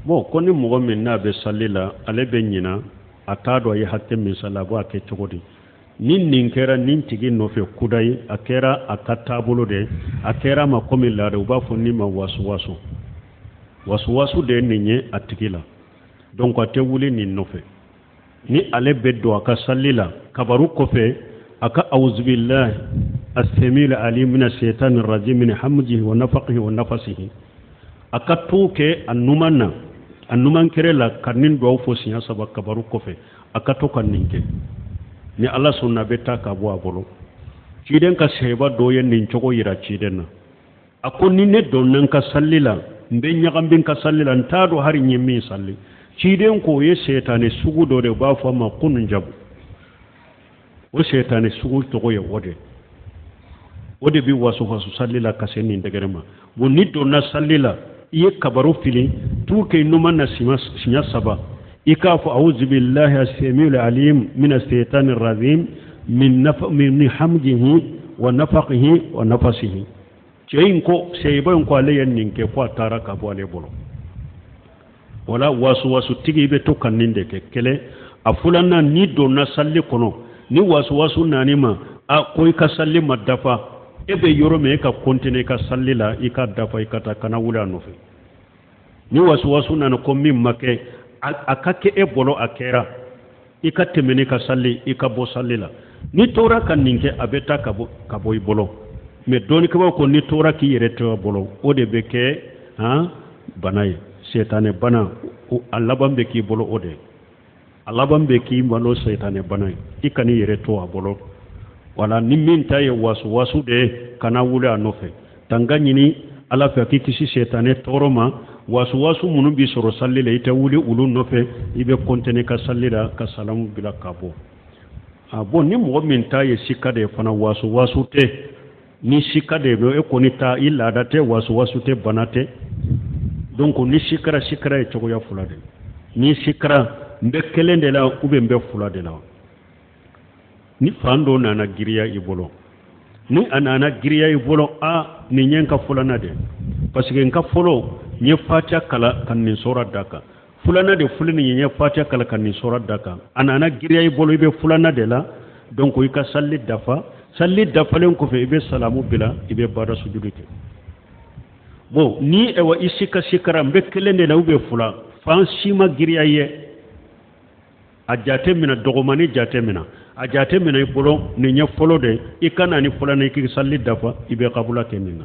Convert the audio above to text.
Bon, ko ni mɔgɔ min n'a bɛ sali la, ale bɛ ɲina, a t'a dɔn a ye hakɛ min sali, a b'a kɛ cogo di? Ni nin kɛra nin tigi nɔfɛ kudayi, a kɛra a ka taabolo de, a kɛra a ma komi laada, u b'a fɔ nin ma wasuwasu. Wasuwasu de ye nin ye a tigi la. Donc a tɛ wuli nin nɔfɛ. Ni ale bɛ don a ka sali la, kabaru kɔfɛ, a ka awuzubilahi asɛmil alim mina shetani rajim min hamzihi wa nafakihi wa nafasihi, a ka t'o kɛ a numan na, a numan kɛrɛ la, ka nin duwawu fɔ siɲɛ saba kabaru kɔfɛ, a ka to ka nin kɛ. Ni Ala sɔnna, a bɛ taa ka bɔ a bolo. Ciden ka sahaba dɔ ye nin cogo yira ciden na. A ko ni ne donna n ka sali la, n bɛ ɲagami n ka sali la, n t'a dɔn hali n ye min sali. Ciden ko o ye sɛtanɛ sugu dɔ de, u b'a fɔ a ma kununjabu. O sɛtanɛ sugu tɔgɔ ye o de. O de bɛ wasuwasu sali la ka se nin degré ma. Bon, n'i donna sali la, i ye kabaru fili, t'u kɛ numan na siɲɛ saba, i k'a fɔ awuzubilahi asɛmil alim mina sɛtanɛ rajim min hamdihi wa nafakihi wa nafasihi. Cɛ in ko, sɛyiba in ko ale ye nin kɛ, ko a taara ka bɔ ale bolo. Wala wasuwasutigi, i bɛ to ka nin de kɛ kelen. A filanan, n'i donna sali kɔnɔ, ni wasuwasu nan'i ma, a ko i ka sali ma dafa, e bɛ yɔrɔ min, e ka continuer i ka sali la, i ka dafa, i ka taa, kana wuli a nɔfɛ. Ni wasuwasu nana ko min ma kɛ, a ka kɛ e bolo a kɛra, i ka tɛmɛ n'i ka sali, i ka bɔ sali la. N'i tora ka nin kɛ, a bɛ taa ka bɔ i bolo. Mais dɔnnikɛbaaw ko n'i tora k'i yɛrɛ to a bolo, o de bɛ kɛ han bana ye, sɛtanɛ bana. A laban bɛ k'i bolo, o de ye a laban bɛ k'i bolo, sɛtanɛ bana ye. I kan'i yɛrɛ to a bolo. Wala ni min ta ye wasuwasu de ye, kana wuli a nɔfɛ. Tanga ɲini Ala fɛ k'i kisi sɛtanɛ tɔɔrɔ ma. Wasuwasu minnu b'i sɔrɔ sali la, i tɛ wuli olu nɔfɛ, i bɛ continuer ka sali la, ka salamu bila ka bɔ. A bon, ni mɔgɔ min ta ye sika de ye fana, wasuwasu tɛ, ni sika de bɛ e kɔni ta, i laada tɛ, wasuwasu tɛ, bana tɛ. Donc ni sikara, sikara ye cogoya fila de. Ni sikara, n bɛ kelen de la ou bien n bɛ fila de la. Ni fan dɔ nana giriya i bolo, ni a nana giriya i bolo, a nin ye n ka filanan de, parce que n ka fɔlɔ, n ye fatiya kala ka nin sɔrɔ da kan. Filanan de filɛ nin ye, n ye fatiya kala ka nin sɔrɔ da kan. A nana giriya i bolo, i bɛ filanan de la. Donc i ka sali dafa. Sali dafalen kɔfɛ, i bɛ salamu bila, i bɛ baara sujudu kɛ. Bon, ni ɛwa i sika sikara, n bɛ kelen de la ou bien fila, fan si ma giriya ye, a jate minɛ, dɔgɔmani jate minɛ, a jate minɛ i bolo nin ye fɔlɔ de, i ka na ni filanan, i k'i sali dafa, i bɛ kabula kɛ nin na.